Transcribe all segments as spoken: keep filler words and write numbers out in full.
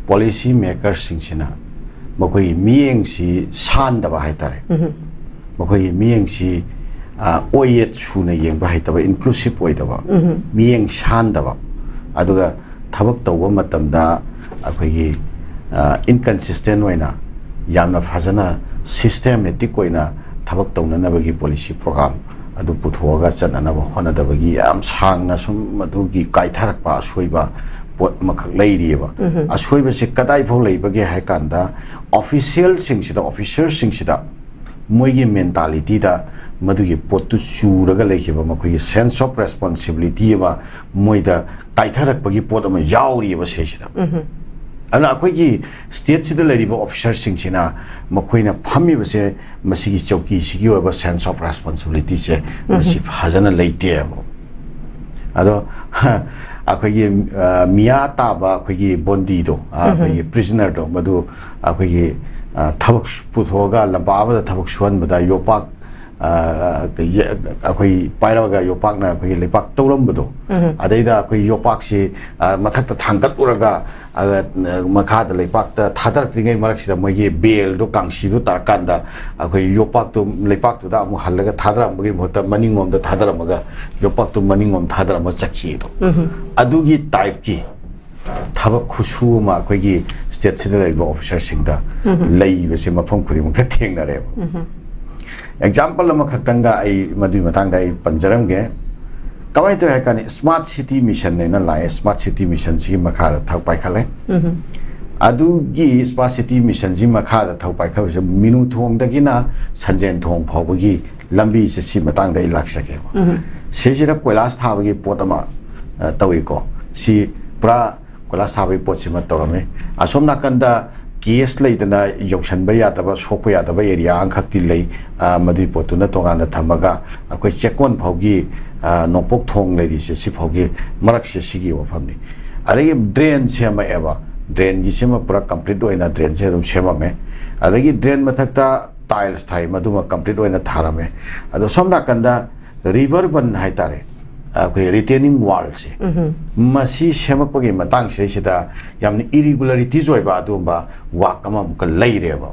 Policy ꯃꯦꯀꯔꯁꯤꯡꯁꯤꯅ ꯃꯈꯣꯏꯒꯤ ꯃꯤꯠꯌꯦꯡꯁꯤ ꯁꯥꯟꯗꯕ ꯍꯥꯏꯇꯥꯔꯦ꯫ ꯃꯈꯣꯏꯒꯤ ꯃꯤꯠꯌꯦꯡꯁꯤ, ꯑ, ꯑꯣꯏꯌꯦꯠ ꯁꯨꯅ ꯌꯦꯡꯕ ꯍꯩꯇꯕ, ꯏꯟꯀ꯭ꯂꯨꯁꯤꯞ ꯑꯣꯏꯗꯕ, ꯃꯤꯠꯌꯦꯡ ꯁꯥꯟꯗꯕ, ꯑꯗꯨꯒ ꯊꯕꯛ ꯇꯧꯕ ꯃꯇꯝꯗ ꯑꯩꯈꯣꯏꯒꯤ, ꯑ, ꯏꯟꯀꯟꯁꯤꯁꯇꯦꯟ ꯑꯣꯏꯅ, ꯌꯥꯝꯅ ꯐꯖꯅ ꯁꯤꯁꯇꯦꯃꯦꯇꯤꯛ ꯑꯣꯏꯅ ꯊꯕꯛ ꯇꯧꯅꯅꯕꯒꯤ ꯄꯣꯂꯤꯁꯤ ꯄ꯭ꯔꯣꯒ꯭ꯔꯥꯝ ꯑꯗꯨ ꯄꯨꯊꯣꯛꯑꯒ ꯆꯠꯅꯅꯕ ꯍꯣꯠꯅꯗꯕꯒꯤ ꯌꯥꯝ ꯁꯥꯡꯅ ꯁꯨꯝ ꯃꯗꯨꯒꯤ ꯀꯥꯏꯊꯔꯛꯄ ꯑꯁꯣꯏꯕ ꯄꯣꯠ ꯑꯃꯈꯛ ꯂꯩꯔꯤꯑꯕ꯫ ꯑꯁꯣꯏꯕꯁꯤ ꯀꯗꯥꯏꯐꯥꯎ ꯂꯩꯕꯒꯦ ꯍꯥꯏ ꯀꯥꯟꯗ, ꯑꯣꯐꯤꯁꯤꯌꯦꯜꯁꯤꯡꯁꯤꯗ, ꯑꯣꯐꯤꯁꯔꯁꯤꯡꯁꯤꯗ ꯃꯣꯏꯒꯤ ꯃꯦꯟꯇꯥꯂꯤꯇꯤꯗ ꯃꯗꯨꯒꯤ ꯄꯣꯠꯇꯨ ꯆꯨꯔꯒ ꯂꯩꯈꯤꯕ, ꯃꯈꯣꯏꯒꯤ ꯁꯦꯟꯁ ꯑꯣꯐ ꯔꯦꯁꯄꯣꯟꯁꯤꯕꯤꯂꯤꯇꯤ ꯑꯃ ꯃꯣꯏꯗ ꯀꯥꯏꯊꯔꯛꯄꯒꯤ ꯄꯣꯠ ꯑꯃ ꯌꯥꯎꯔꯤꯑꯕ ꯁꯤꯁꯤꯗ꯫ ꯑꯗꯨꯅ ꯑꯩꯈꯣꯏꯒꯤ ꯁ꯭ꯇꯦꯠꯁꯤꯗ ꯂꯩꯔꯤꯕ ꯑꯣꯐꯤꯁꯔꯁꯤꯡꯁꯤꯅ ꯃꯈꯣꯏꯅ ꯐꯝꯃꯤꯕꯁꯦ ꯃꯁꯤꯒꯤ ꯆꯧꯀꯤꯁꯤꯒꯤ ꯑꯣꯏꯕ ꯁꯦꯟꯁ ꯑꯣꯐ ꯔꯦꯁꯄꯣꯟꯁꯤꯕꯤꯂꯤꯇꯤꯁꯦ ꯃꯁꯤ ꯐꯖꯅ ꯂꯩꯇꯦꯕ꯫ ꯑꯗꯣ ꯑꯩꯈꯣꯏꯒꯤ, ꯑ, ꯃꯤꯌꯥ ꯇꯥꯕ ꯑꯩꯈꯣꯏꯒꯤ ꯕꯣꯟꯗꯤꯗꯣ, ꯑ, ꯑꯩꯈꯣꯏꯒꯤ ꯄ꯭ꯔꯤꯖꯅꯔꯗꯣ, ꯃꯗꯨ ꯑꯩꯈꯣꯏꯒꯤ, ꯑ, ꯊꯕꯛ ꯁꯨ-, ꯄꯨꯊꯣꯛꯑꯒ ꯂꯝꯄꯥꯛ ꯑꯃꯗ ꯊꯕꯛ ꯁꯨꯍꯟꯕꯗ ꯌꯣꯄꯥꯛ, ꯑ, ꯀ-, ꯌꯦ-, ꯑꯩꯈꯣꯏ ꯄꯥꯏꯔꯛꯑꯒ ꯌꯣꯄꯥꯛꯅ ꯑꯩꯈꯣꯏꯒꯤ ꯂꯩꯄꯥꯛ ꯇꯧꯔꯝꯕꯗꯣ, ꯑꯗꯩꯗ ꯑꯩꯈꯣꯏ ꯌꯣꯄꯥꯛꯁꯤ, ꯑ, ꯃꯊꯛꯇ ꯊꯥꯡꯒꯠꯂꯨꯔꯒ, ꯑ, ꯃꯈꯥꯗ ꯂꯩꯄꯥꯛꯇ ꯊꯥꯗꯔꯛꯇ꯭ꯔꯤꯉꯩ ꯃꯔꯛꯁꯤꯗ ꯃꯣꯏꯒꯤ ꯕꯦꯜꯗꯣ, ꯀꯥꯡꯁꯤꯗꯣ ꯇꯥꯔꯀꯥꯟꯗ ꯑꯩꯈꯣꯏ ꯌꯣꯄꯥꯛꯇꯨ ꯂꯩꯄꯥꯛꯇꯨꯗ ꯑꯃꯨꯛ ꯍꯜꯂꯒ ꯊꯥꯗꯔꯛꯑꯝꯕꯒꯤ ꯃꯍꯨꯠꯇ ꯃꯅꯤꯡꯂꯣꯝꯗ ꯊꯥꯗꯔꯝꯃꯒ ꯌꯣꯄꯥꯛꯇꯨ ꯃꯅꯤꯡꯂꯣꯝ ꯊꯥꯗꯔꯝꯃꯒ ꯆꯠꯈꯤꯗꯣ꯫ ꯑꯗꯨꯒꯤ ꯇꯥꯏꯞꯀꯤ ꯊꯕꯛ ꯈꯨꯁꯨ ꯑꯃ ꯑꯩꯈꯣꯏꯒꯤ ꯁ꯭ꯇꯦꯠꯁꯤꯗ ꯂꯩꯔꯤꯕ ꯑꯣꯐꯤꯁꯔꯁꯤꯡꯗ ꯂꯩꯕꯁꯦ ꯃꯐꯝ ꯈꯨꯗꯤꯡꯃꯛꯇ ꯊꯦꯡꯅꯔꯦꯕ꯫ ꯑꯦꯛꯖꯥꯝꯄꯜ ꯑꯃꯈꯛꯇꯪꯒ ꯑꯩ ꯃꯗꯨꯒꯤ ꯃꯇꯥꯡꯗ ꯑꯩ ꯄꯟꯖꯔꯝꯒꯦ꯫ ꯀꯃꯥꯏꯅ ꯇꯧꯏ ꯍꯥꯏ ꯀꯥꯟꯗ, ꯁ꯭ꯃꯥꯔꯠ ꯁꯤꯇꯤ ꯃꯤꯁꯟ ꯍꯥꯏꯅ ꯂꯥꯛꯑꯦ꯫ ꯁ꯭ꯃꯥꯔꯠ ꯁꯤꯇꯤ ꯃꯤꯁꯟꯁꯤꯒꯤ ꯃꯈꯥꯗ ꯊꯕꯛ ꯄꯥꯏꯈꯠꯂꯦ꯫ ꯑꯗꯨꯒꯤ ꯁ꯭ꯃꯥꯔꯠ ꯁꯤꯇꯤ ꯃꯤꯁꯟꯁꯤꯒꯤ ꯃꯈꯥꯗ ꯊꯕꯛ ꯄꯥꯏꯈꯠꯄꯁꯦ ꯃꯤꯅꯨꯊꯣꯡꯗꯒꯤꯅ ꯁꯟꯖꯦꯟ ꯊꯣꯡ ꯐꯥꯎꯕꯒꯤ ꯂꯝꯕꯤꯁꯦ, ꯁꯤ ꯃꯇꯥꯡꯗ ꯑꯩ ꯂꯥꯛꯆꯒꯦꯕ꯫ ꯁꯤꯁꯤꯗ ꯀꯣꯏꯂꯥꯁ ꯊꯥꯕꯒꯤ ꯄꯣꯠ ꯑꯃ, ꯑ, ꯇꯧꯏꯀꯣ꯫ ꯁꯤ ꯄꯨꯔꯥ ꯀꯣꯏꯂꯥꯁ ꯊꯥꯕꯒꯤ ꯄꯣꯠꯁꯤꯃ ꯇꯧꯔꯝꯃꯤ꯫ ꯑꯁꯣꯝ ꯅꯥꯀꯟꯗ ꯀꯦꯁ ꯂꯩꯗꯅ ꯌꯧꯁꯟꯕ ꯌꯥꯗꯕ, ꯁꯣꯛꯄ ꯌꯥꯗꯕ ꯑꯦꯔꯤꯌꯥ ꯑꯃꯈꯛꯇꯤ ꯂꯩ꯫ ꯑ, ꯃꯗꯨꯒꯤ ꯄꯣꯠꯇꯨꯅ ꯇꯣꯉꯥꯟꯅ ꯊꯝꯃꯒ ꯑꯩꯈꯣꯏ ꯆꯦꯛꯀꯣꯟ ꯐꯥꯎꯒꯤ, ꯑ, ꯅꯣꯡꯄꯣꯛ ꯊꯣꯡ ꯂꯩꯔꯤꯁꯦ, ꯁꯤ ꯐꯥꯎꯒꯤ ꯃꯔꯛꯁꯦ ꯁꯤꯒꯤ ꯋꯥꯐꯝꯅꯤ꯫ ꯑꯗꯒꯤ ꯗ꯭ꯔꯦꯟ ꯁꯦꯝꯃꯛꯑꯦꯕ, ꯗ꯭ꯔꯦꯟꯒꯤꯁꯤꯃ ꯄꯨꯔꯥ ꯀꯝꯄ꯭ꯂꯤꯠ ꯑꯣꯏꯅ ꯗ꯭ꯔꯦꯟꯁꯦ ꯑꯗꯨꯝ ꯁꯦꯝꯃꯝꯃꯦ꯫ ꯑꯗꯒꯤ ꯗ꯭ꯔꯦꯟ ꯃꯊꯛꯇ ꯇꯥꯏꯜꯁ ꯊꯥꯏ, ꯃꯗꯨꯃ ꯀꯝꯄ꯭ꯂꯤꯠ ꯑꯣꯏꯅ ꯊꯥꯔꯝꯃꯦ꯫ ꯑꯗꯣ ꯁꯣꯝ ꯅꯥꯀꯟꯗ ꯔꯤꯕꯔ ꯕꯟ ꯍꯥꯏꯇꯥꯔꯦ, ꯑꯩꯈꯣꯏ ꯔꯤꯇꯦꯅꯤꯡ ꯋꯥꯜꯁꯦ, ꯃꯁꯤ ꯁꯦꯝꯃꯛꯄꯒꯤ ꯃꯇꯥꯡꯁꯤꯗꯩꯁꯤꯗ ꯌꯥꯝꯅ ꯏꯔꯤꯒꯨꯂꯔꯤꯇꯤꯁ ꯑꯣꯏꯕ ꯑꯗꯨꯒꯨꯝꯕ ꯋꯥꯛ ꯑꯃ ꯑꯃꯨꯛꯀ ꯂꯩꯔꯦꯕ꯫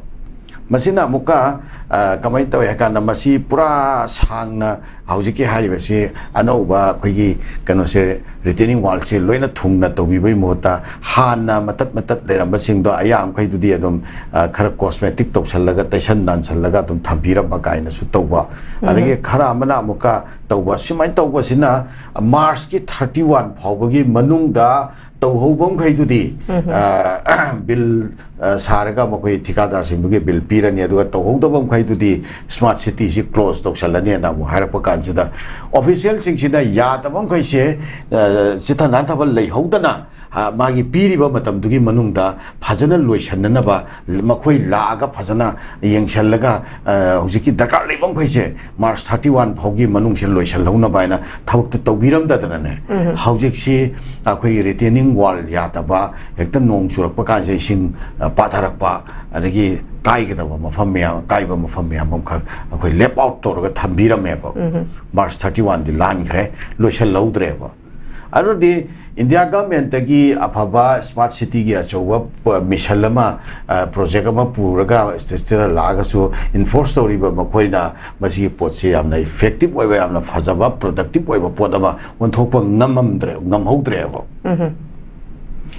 ꯃꯁꯤꯅ ꯑꯃꯨꯛꯀ, ꯑ, ꯀꯃꯥꯏꯅ ꯇꯧꯏ ꯍꯥꯏ ꯀꯥꯟꯗ, ꯃꯁꯤ ꯄꯨꯔꯥ ꯁꯥꯡꯅ ꯍꯧꯖꯤꯛꯀꯤ ꯍꯥꯏꯔꯤꯕꯁꯤ ꯑꯅꯧꯕ ꯑꯩꯈꯣꯏꯒꯤ ꯀꯩꯅꯣꯁꯦ, ꯔꯤꯇꯦꯅꯤꯡ ꯋꯥꯜꯁꯦ ꯂꯣꯏꯅ ꯊꯨꯡꯅ ꯇꯧꯕꯤꯕꯒꯤ ꯃꯍꯨꯠꯇ ꯍꯥꯟꯅ ꯃꯇꯠ ꯃꯇꯠ ꯂꯩꯔꯝꯕꯁꯤꯡꯗꯣ ꯑꯌꯥꯝꯕꯈꯩꯗꯨꯗꯤ ꯑꯗꯨꯝ, ꯑ, ꯈꯔ ꯀꯣꯁꯃꯦꯇꯤꯛ ꯇꯧꯁꯜꯂꯒ, ꯇꯩꯁꯟ ꯅꯥꯟꯁꯜꯂꯒ ꯑꯗꯨꯝ ꯊꯝꯕꯤꯔꯝꯕ ꯀꯥꯏꯅꯁꯨ ꯇꯧꯕ꯫ ꯑꯗꯒꯤ ꯈꯔ ꯑꯃꯅ ꯑꯃꯨꯛꯀ ꯇꯧꯕ꯫ ꯁꯨꯃꯥꯏꯅ ꯇꯧꯕꯁꯤꯅ ꯃꯥꯔꯁꯀꯤ ꯊꯥꯔꯇꯤ ꯋꯥꯟ ꯐꯥꯎꯕꯒꯤ ꯃꯅꯨꯡꯗ ꯇꯧꯍꯧꯕ ꯃꯈꯩꯗꯨꯗꯤ, ꯑ, ꯕꯤꯜ, ꯑ, ꯁꯥꯔꯒ ꯃꯈꯣꯏ ꯊꯤꯀꯥꯗꯥꯔꯁꯤꯡꯗꯨꯒꯤ ꯕꯤꯜ ꯄꯤꯔꯅꯤ, ꯑꯗꯨꯒ ꯇꯧꯍꯧꯗꯕ ꯃꯈꯩꯗꯨꯗꯤ ꯁ꯭ꯃꯥꯔꯠ ꯁꯤꯇꯤꯁꯤ ꯀ꯭ꯂꯣꯖ ꯇꯧꯁꯜꯂꯅꯤꯅ ꯑꯃꯨꯛ ꯍꯥꯏꯔꯛꯄ ꯀꯥꯟꯁꯤꯗ, ꯑꯣꯐꯤꯁꯤꯌꯦꯜꯁꯤꯡꯁꯤꯅ ꯌꯥꯗꯕ ꯃꯈꯩꯁꯦ, ꯑ, ꯆꯤꯊ ꯅꯥꯟꯊꯕ ꯂꯩꯍꯧꯗꯅ, ꯑ, ꯃꯥꯒꯤ ꯄꯤꯔꯤꯕ ꯃꯇꯝꯗꯨꯒꯤ ꯃꯅꯨꯡꯗ ꯐꯖꯅ ꯂꯣꯏꯁꯤꯟꯅꯅꯕ, ꯃꯈꯣꯏ ꯂꯥꯛꯑꯒ ꯐꯖꯅ ꯌꯦꯡꯁꯜꯂꯒ, ꯑ, ꯍꯧꯖꯤꯛꯀꯤ ꯗꯔꯀꯥꯔ ꯂꯩꯕ ꯃꯈꯩꯁꯦ ꯃꯥꯔꯁ ꯊꯥꯔꯇꯤ ꯋꯥꯟ ꯐꯥꯎꯒꯤ ꯃꯅꯨꯡꯁꯤꯗ ꯂꯣꯏꯁꯤꯜꯍꯧꯅꯕ ꯍꯥꯏꯅ ꯊꯕꯛꯇ ꯇꯧꯕꯤꯔꯝꯗꯗꯅꯅꯦ, ꯍꯧꯖꯤꯛꯁꯤ ꯑꯩꯈꯣꯏꯒꯤ ꯔꯤꯇꯦꯅꯤꯡ ꯋꯥꯜ ꯌꯥꯗꯕ, ꯍꯦꯛꯇ ꯅꯣꯡ ꯆꯨꯔꯛꯄ ꯀꯥꯟꯁꯤꯗ ꯏꯁꯤꯡ, ꯑ, ꯄꯥꯊꯔꯛꯄ, ꯑꯗꯒꯤ ꯀꯥꯏꯒꯗꯕ ꯃꯐꯝ ꯃꯌꯥꯝ, ꯀꯥꯏꯕ ꯃꯐꯝ ꯃꯌꯥꯝ ꯑꯃꯈꯛ ꯑꯩꯈꯣꯏ ꯂꯦꯞ ꯑꯥꯎꯠ ꯇꯧꯔꯒ ꯊꯝꯕꯤꯔꯝꯃꯦꯕ꯫ ꯃꯥꯔꯁ ꯊꯥꯔꯇꯤ ꯋꯥꯟꯗꯤ ꯂꯥꯟꯈ꯭ꯔꯦ, ꯂꯣꯏꯁꯤꯜꯍꯧꯗ꯭ꯔꯦꯕ꯫ ꯑꯗꯨꯗꯤ ꯏꯟꯗꯤꯌꯥ ꯒꯚꯔꯟꯃꯦꯟꯠꯇꯒꯤ ꯑꯐꯕ ꯁ꯭ꯃꯥꯔꯠ ꯁꯤꯇꯤꯒꯤ ꯑꯆꯧꯕ ꯄ-, ꯃꯤꯁꯟ ꯑꯃ, ꯑ, ꯄ꯭ꯔꯣꯖꯦꯛ ꯑꯃ ꯄꯨꯔꯒ ꯁ꯭ꯇꯦꯠꯁꯤꯗ ꯂꯥꯛꯑꯒꯁꯨ, ꯏꯟꯐꯣꯔꯁ ꯇꯧꯔꯤꯕ ꯃꯈꯣꯏꯅ ꯃꯁꯤꯒꯤ ꯄꯣꯠꯁꯤ ꯌꯥꯝꯅ ꯏꯐꯦꯛꯇꯤꯚ ꯑꯣꯏꯕ, ꯌꯥꯝꯅ ꯐꯖꯕ, ꯄ꯭ꯔꯗꯛꯇꯤꯚ ꯑꯣꯏꯕ ꯄꯣꯠ ꯑꯃ ꯑꯣꯟꯊꯣꯛꯄ ꯉꯝꯃꯝꯗ꯭ꯔꯦ, ꯉꯝꯍꯧꯗ꯭ꯔꯦꯕ꯫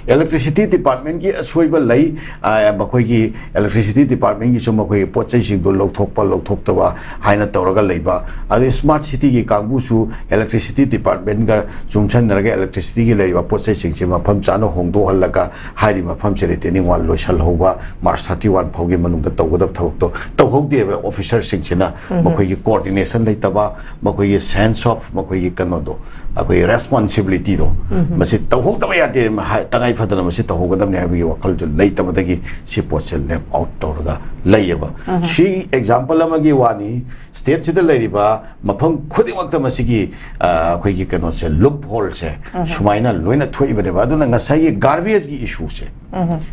ꯏꯂꯦꯛꯇ꯭ꯔꯤꯁꯤꯇꯤ ꯗꯤꯄꯥꯔꯠꯃꯦꯟꯠꯀꯤ ꯑꯁꯣꯏꯕ ꯂꯩ, ꯑ, ꯃꯈꯣꯏꯒꯤ ꯏꯂꯦꯛꯇ꯭ꯔꯤꯁꯤꯇꯤ ꯗꯤꯄꯥꯔꯠꯃꯦꯟꯠꯀꯤꯁꯨ ꯃꯈꯣꯏꯒꯤ ꯄꯣꯠ ꯆꯩꯁꯤꯡꯗꯣ ꯂꯧꯊꯣꯛꯄ, ꯂꯧꯊꯣꯛꯇꯕ ꯍꯥꯏꯅ ꯇꯧꯔꯒ ꯂꯩꯕ꯫ ꯑꯗꯩ ꯁ꯭ꯃꯥꯔꯠ ꯁꯤꯇꯤꯒꯤ ꯀꯥꯡꯕꯨꯁꯨ ꯏꯂꯦꯛꯇ꯭ꯔꯤꯁꯤꯇꯤ ꯗꯤꯄꯥꯔꯠꯃꯦꯟꯠꯒ ꯆꯨꯡꯁꯟꯅꯔꯒ ꯏꯂꯦꯛꯇ꯭ꯔꯤꯁꯤꯇꯤꯒꯤ ꯂꯩꯔꯤꯕ ꯄꯣꯠ ꯆꯩꯁꯤꯡꯁꯦ ꯃꯐꯝ ꯆꯥꯅ ꯍꯣꯡꯗꯣꯛꯍꯜꯂꯒ ꯍꯥꯏꯔꯤꯕ ꯃꯐꯝꯁꯦ ꯔꯤꯇꯦꯅꯤꯡ ꯋꯥꯜ ꯂꯣꯏꯁꯤꯜꯍꯧꯕ, ꯃꯥꯔꯁ ꯊꯥꯔꯇꯤ ꯋꯥꯟ ꯐꯥꯎꯒꯤ ꯃꯅꯨꯡꯗ ꯇꯧꯒꯗꯕ ꯊꯕꯛꯇꯣ ꯇꯧꯍꯧꯗꯦꯕ꯫ ꯑꯣꯐꯤꯁꯔꯁꯤꯡꯁꯤꯅ ꯃꯈꯣꯏꯒꯤ ꯀꯣꯑꯣꯔꯗꯤꯅꯦꯁꯟ ꯂꯩꯇꯕ, ꯃꯈꯣꯏꯒꯤ ꯁꯦꯟꯁ ꯑꯣꯐ ꯃꯈꯣꯏꯒꯤ ꯀꯩꯅꯣꯗꯣ, ꯑꯩꯈꯣꯏ ꯔꯦꯁꯄꯣꯟꯁꯤꯕꯤꯂꯤꯇꯤꯗꯣ, ꯃꯁꯤ ꯇꯧꯍꯧꯗꯕ ꯌꯥꯗꯦ, ꯍꯥꯏ-, ꯇꯉꯥꯏ ꯐꯗꯅ ꯃꯁꯤ ꯇꯧꯍꯧꯒꯗꯕꯅꯤ ꯍꯥꯏꯕꯒꯤ ꯋꯥꯈꯜꯗꯨ ꯂꯩꯇꯕꯗꯒꯤ ꯁꯤ ꯄꯣꯠꯁꯦ ꯂꯦꯞ ꯑꯥꯎꯠ ꯇꯧꯔꯒ ꯂꯩꯌꯦꯕ꯫ ꯁꯤ ꯑꯦꯛꯖꯥꯝꯄꯜ ꯑꯃꯒꯤ ꯋꯥꯅꯤ, ꯁ꯭ꯇꯦꯠꯁꯤꯗ ꯂꯩꯔꯤꯕ ꯃꯐꯝ ꯈꯨꯗꯤꯡꯃꯛꯇ ꯃꯁꯤꯒꯤ, ꯑ, ꯑꯩꯈꯣꯏꯒꯤ ꯀꯩꯅꯣꯁꯦ, ꯂꯨꯞ ꯍꯣꯜꯁꯦ ꯁꯨꯃꯥꯏꯅ ꯂꯣꯏꯅ ꯊꯣꯛꯏꯕꯅꯦꯕ꯫ ꯑꯗꯨꯅ ꯉꯁꯥꯏꯒꯤ ꯒꯥꯔꯕꯦꯖꯀꯤ ꯏꯁꯨꯁꯦ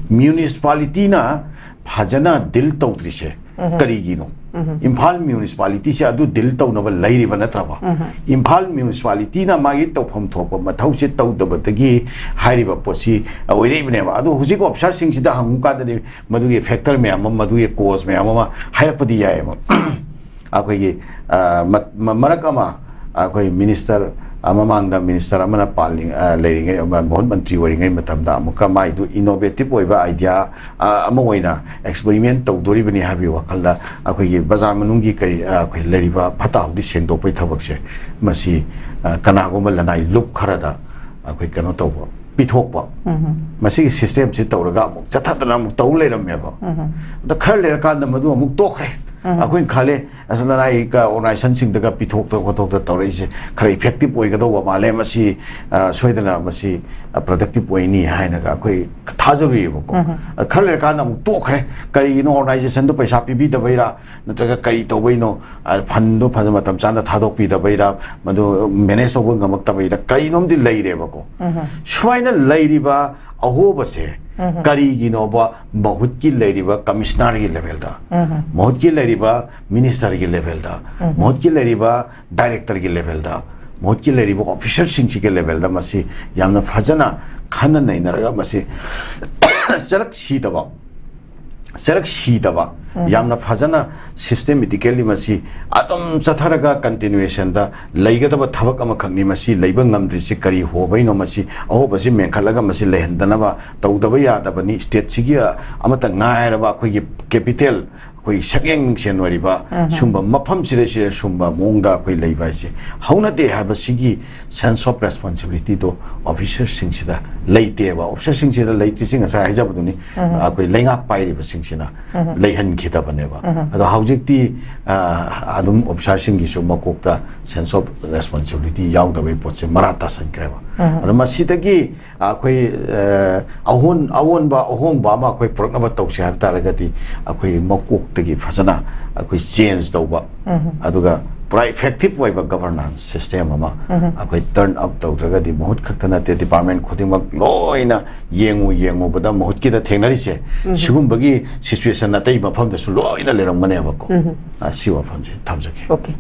ꯃ꯭ꯌꯨꯅꯤꯁꯤꯄꯥꯂꯤꯇꯤꯅ ꯐꯖꯅ ꯗꯤꯜ ꯇꯧꯗ꯭ꯔꯤꯁꯦ, ꯀꯔꯤꯒꯤꯅꯣ? ꯏꯝꯐꯥꯜ ꯃ꯭ꯌꯨꯅꯤꯁꯤꯄꯥꯂꯤꯇꯤꯁꯦ ꯑꯗꯨ ꯗꯤꯜ ꯇꯧꯅꯕ ꯂꯩꯔꯤꯕ ꯅꯠꯇ꯭ꯔꯕ? ꯏꯝꯐꯥꯜ ꯃ꯭ꯌꯨꯅꯤꯁꯤꯄꯥꯂꯤꯇꯤꯅ ꯃꯥꯒꯤ ꯇꯧꯐꯝ ꯊꯣꯛꯄ ꯃꯊꯧꯁꯦ ꯇꯧꯗꯕꯗꯒꯤ ꯍꯥꯏꯔꯤꯕ ꯄꯣꯠꯁꯤ ꯑꯣꯏꯔꯛꯏꯕꯅꯦꯕ꯫ ꯑꯗꯣ ꯍꯧꯖꯤꯛ ꯑꯣꯐꯤꯁꯥꯔꯁꯤꯡꯁꯤꯗ ꯍꯪꯉꯨ ꯀꯥꯟꯗꯗꯤ ꯃꯗꯨꯒꯤ ꯐꯦꯛꯇꯔ ꯃꯌꯥꯝ ꯑꯃ, ꯃꯗꯨꯒꯤ ꯀꯣꯖ ꯃꯌꯥꯝ ꯑꯃ ꯍꯥꯏꯔꯛꯄꯗꯤ ꯌꯥꯏꯌꯦꯕ꯫ ꯑꯩꯈꯣꯏꯒꯤ, ꯑ, ꯃ-, ꯃ-, ꯃꯔꯛ ꯑꯃ ꯑꯩꯈꯣꯏ ꯃꯤꯅꯤꯁꯇꯔ, ꯑ, ꯃꯃꯥꯡꯗ ꯃꯤꯅꯤꯁꯇꯔ ꯑꯃꯅ ꯄꯥꯜꯂꯤ-, ꯑ, ꯂꯩꯔꯤꯉꯩ, ꯑ, ꯃꯍꯨꯠ ꯃꯟꯇ꯭ꯔꯤ ꯑꯣꯏꯔꯤꯉꯩ ꯃꯇꯝꯗ ꯑꯃꯨꯛꯀ ꯃꯥꯏꯗꯨ ꯏꯅꯣꯚꯦꯇꯤꯚ ꯑꯣꯏꯕ ꯑꯥꯏꯗꯤꯌꯥ, ꯑ, ꯑꯃ ꯑꯣꯏꯅ ꯑꯦꯛꯁꯄꯦꯔꯤꯃꯦꯟ ꯇꯧꯗꯣꯔꯤꯕꯅꯤ ꯍꯥꯏꯕꯒꯤ ꯋꯥꯈꯜꯗ ꯑꯩꯈꯣꯏꯒꯤ ꯕꯖꯥꯔ ꯃꯅꯨꯡꯒꯤ ꯀꯔꯤ, ꯑ, ꯑꯩꯈꯣꯏ ꯂꯩꯔꯤꯕ ꯐꯠꯇ ꯍꯥꯎꯗꯤ ꯁꯦꯡꯗꯣꯛꯄꯒꯤ ꯊꯕꯛꯁꯦ, ꯃꯁꯤ, ꯑ, ꯀꯅꯥꯒꯨꯝꯕ ꯂꯅꯥꯏ ꯂꯨꯞ ꯈꯔꯗ ꯑꯩꯈꯣꯏ ꯀꯩꯅꯣ ꯇꯧꯕ, ꯄꯤꯊꯣꯛꯄ, ꯃꯁꯤꯒꯤ ꯁꯤꯁꯇꯦꯝꯁꯤ ꯇꯧꯔꯒ ꯑꯃꯨꯛ ꯆꯠꯊꯗꯅ ꯑꯃꯨꯛ ꯇꯧ ꯂꯩꯔꯝꯃꯦꯕ꯫ ꯑꯗ ꯈꯔ ꯂꯩꯔꯀꯥꯟꯗ ꯃꯗꯨ ꯑꯃꯨꯛ ꯇꯣꯛꯈ꯭ꯔꯦ꯫ ꯑꯩꯈꯣꯏꯅ ꯈꯜꯂꯦ, ꯑꯁ, ꯂꯅꯥꯏ ꯀ-, ꯑꯣꯔꯒꯅꯥꯏꯖꯦꯁꯟꯁꯤꯡꯗꯒ ꯄꯤꯊꯣꯛꯇ ꯈꯣꯠꯇꯣꯛꯇ ꯇꯧꯔꯛꯏꯁꯦ ꯈꯔ ꯏꯐꯦꯛꯇꯤꯚ ꯑꯣꯏꯒꯗꯧꯕ ꯃꯥꯜꯂꯦ, ꯃꯁꯤ, ꯑ, ꯁꯣꯏꯗꯅ ꯃꯁꯤ, ꯑ, ꯄ꯭ꯔꯗꯛꯇꯤꯚ ꯑꯣꯏꯅꯤ ꯍꯥꯏꯅꯒ ꯑꯩꯈꯣꯏ ꯊꯥꯖꯔꯨꯏꯕꯀꯣ꯫ ꯑ, ꯈꯔ ꯂꯩꯔꯀꯥꯟꯗ ꯑꯃꯨꯛ ꯇꯣꯛꯈ꯭ꯔꯦ꯫ ꯀꯔꯤꯒꯤꯅꯣ? ꯑꯣꯔꯒꯅꯥꯏꯖꯦꯁꯟꯗꯣ ꯄꯩꯁꯥ ꯄꯤꯕꯤꯗꯕꯩꯔꯥ, ꯅꯠꯇ꯭ꯔꯒ ꯀꯔꯤ ꯇꯧꯕꯩꯅꯣ? ꯑ, ꯐꯟꯗꯣ ꯐꯖꯅ ꯃꯇꯝ ꯆꯥꯅ ꯊꯥꯗꯣꯛꯄꯤꯗꯕꯩꯔꯥ, ꯃꯗꯨ ꯃꯦꯅꯦꯖ ꯇꯧꯕ ꯉꯝꯃꯛꯇꯕꯩꯔꯥ, ꯀꯔꯤꯅꯣꯝꯗꯤ ꯂꯩꯔꯦꯕꯀꯣ꯫ ꯁꯨꯃꯥꯏꯅ ꯂꯩꯔꯤꯕ ꯑꯍꯣꯕꯁꯦ ꯀꯔꯤꯒꯤꯅꯣꯕ? ꯃꯍꯨꯠꯀꯤ ꯂꯩꯔꯤꯕ ꯀꯃꯤꯁꯅꯔꯒꯤ ꯂꯦꯚꯦꯜꯗ, ꯃꯍꯨꯠꯀꯤ ꯂꯩꯔꯤꯕ ꯃꯤꯅꯤꯁꯇꯔꯒꯤ ꯂꯦꯚꯦꯜꯗ, ꯃꯍꯨꯠꯀꯤ ꯂꯩꯔꯤꯕ ꯗꯥꯏꯔꯦꯛꯇꯔꯒꯤ ꯂꯦꯚꯦꯜꯗ, ꯃꯍꯨꯠꯀꯤ ꯂꯩꯔꯤꯕ ꯑꯣꯐꯤꯁꯔꯁꯤꯡꯁꯤꯒꯤ ꯂꯦꯚꯦꯜꯗ ꯃꯁꯤ ꯌꯥꯝꯅ ꯐꯖꯅ ꯈꯟꯅ ꯅꯩꯅꯔꯒ ꯃꯁꯤ ꯆꯔꯛ ꯁꯤꯗꯕ, ꯆꯔꯛ ꯁꯤꯗꯕ, ꯌꯥꯝꯅ ꯐꯖꯅ ꯁꯤꯁꯇꯦꯃꯦꯇꯤꯀꯦꯜꯂꯤ ꯃꯁꯤ ꯑꯗꯨꯝ ꯆꯠꯊꯔꯒ ꯀꯟꯇꯤꯅꯨꯋꯦꯁꯟꯗ ꯂꯩꯒꯗꯕ ꯊꯕꯛ ꯑꯃꯈꯛꯅꯤ꯫ ꯃꯁꯤ ꯂꯩꯕ ꯉꯝꯗ꯭ꯔꯤꯁꯤ ꯀꯔꯤ ꯍꯣꯕꯩꯅꯣ? ꯃꯁꯤ ꯑꯍꯣꯕꯁꯤ ꯃꯦꯟꯈꯠꯂꯒ ꯃꯁꯤ ꯂꯩꯍꯟꯗꯅꯕ ꯇꯧꯗꯕ ꯌꯥꯗꯕꯅꯤ꯫ ꯁ꯭ꯇꯦꯠꯁꯤꯒꯤ ꯑꯃꯠꯇ ꯉꯥꯏꯔꯕ ꯑꯩꯈꯣꯏꯒꯤ ꯀꯦꯄꯤꯇꯦꯜ, ꯑꯩꯈꯣꯏ ꯁꯛꯌꯦꯡ ꯃꯤꯡꯁꯦꯟ ꯑꯣꯏꯔꯤꯕ ꯁꯨꯝꯕ ꯃꯐꯝꯁꯤꯗ, ꯁꯤꯗ ꯁꯨꯝꯕ ꯃꯑꯣꯡꯗ ꯑꯩꯈꯣꯏ ꯂꯩꯕ ꯍꯥꯏꯁꯦ ꯍꯧꯅꯗꯦ ꯍꯥꯏꯕꯁꯤꯒꯤ ꯁꯦꯟꯁ ꯑꯣꯐ ꯔꯦꯁꯄꯣꯟꯁꯤꯕꯤꯂꯤꯇꯤꯗꯣ ꯑꯣꯐꯤꯁꯔꯁꯤꯡꯁꯤꯗ ꯂꯩꯇꯦꯕ꯫ ꯑꯣꯐꯤꯁꯔꯁꯤꯡꯁꯤꯗ ꯂꯩꯇ꯭ꯔꯤꯁꯤ ꯉꯁꯥꯏ ꯍꯥꯏꯖꯕꯗꯨꯅꯤ, ꯑꯩꯈꯣꯏ ꯂꯩꯉꯥꯛ ꯄꯥꯏꯔꯤꯕꯁꯤꯡꯁꯤꯅ ꯂꯩꯍꯟꯈꯤꯗꯕꯅꯦꯕ꯫ ꯑꯗꯣ ꯍꯧꯖꯤꯛꯇꯤ, ꯑ, ꯑꯗꯨꯝ ꯑꯣꯐꯤꯁꯥꯔꯁꯤꯡꯒꯤꯁꯨ ꯃꯀꯣꯛꯇ ꯁꯦꯟꯁ ꯑꯣꯐ ꯔꯦꯁꯄꯣꯟꯁꯤꯕꯤꯂꯤꯇꯤ ꯌꯥꯎꯗꯕꯒꯤ ꯄꯣꯠꯁꯦ ꯃꯔꯥ ꯇꯥꯁꯟꯈ꯭ꯔꯦꯕ꯫ ꯑꯗꯣ ꯃꯁꯤꯗꯒꯤ ꯑꯩꯈꯣꯏ, ꯑ, ꯑꯍꯣꯟ-, ꯑꯑꯣꯟꯕ, ꯑꯍꯣꯡꯕ ꯑꯃ ꯑꯩꯈꯣꯏ ꯄꯨꯔꯛꯅꯕ ꯇꯧꯁꯦ ꯍꯥꯏꯕ ꯇꯥꯔꯒꯗꯤ ꯑꯩꯈꯣꯏ ꯃꯀꯣꯛꯇꯒꯤ ꯐꯖꯅ ꯑꯩꯈꯣꯏ ꯆꯦꯟꯖ ꯇꯧꯕ, ꯑꯗꯨꯒ ꯄꯨꯔꯥ ꯏꯐꯦꯛꯇꯤꯞ ꯑꯣꯏꯕ ꯒꯕꯔꯅꯥꯟꯁ ꯁꯤꯁꯇꯦꯝ ꯑꯃ ꯑꯩꯈꯣꯏ ꯇꯔꯟ ꯑꯞ ꯇꯧꯗ꯭ꯔꯒꯗꯤ, ꯃꯍꯨꯠ ꯈꯛꯇ ꯅꯠꯇꯦ, ꯗꯤꯄꯥꯔꯠꯃꯦꯟ ꯈꯨꯗꯤꯡꯃꯛ ꯂꯣꯏꯅ ꯌꯦꯡꯉꯨ ꯌꯦꯡꯉꯨꯕꯗ ꯃꯍꯨꯠꯀꯤꯗ ꯊꯦꯡꯅꯔꯤꯁꯦ, ꯁꯤꯒꯨꯝꯕꯒꯤ ꯁꯤꯆꯨꯋꯦꯁꯟ ꯑꯇꯩ ꯃꯐꯝꯗꯁꯨ ꯂꯣꯏꯅ ꯂꯩꯔꯝꯒꯅꯦꯕꯀꯣ꯫ ꯑ, ꯁꯤ ꯋꯥꯐꯝꯁꯦ ꯊꯝꯖꯒꯦ꯫ ꯑꯣꯀꯦ꯫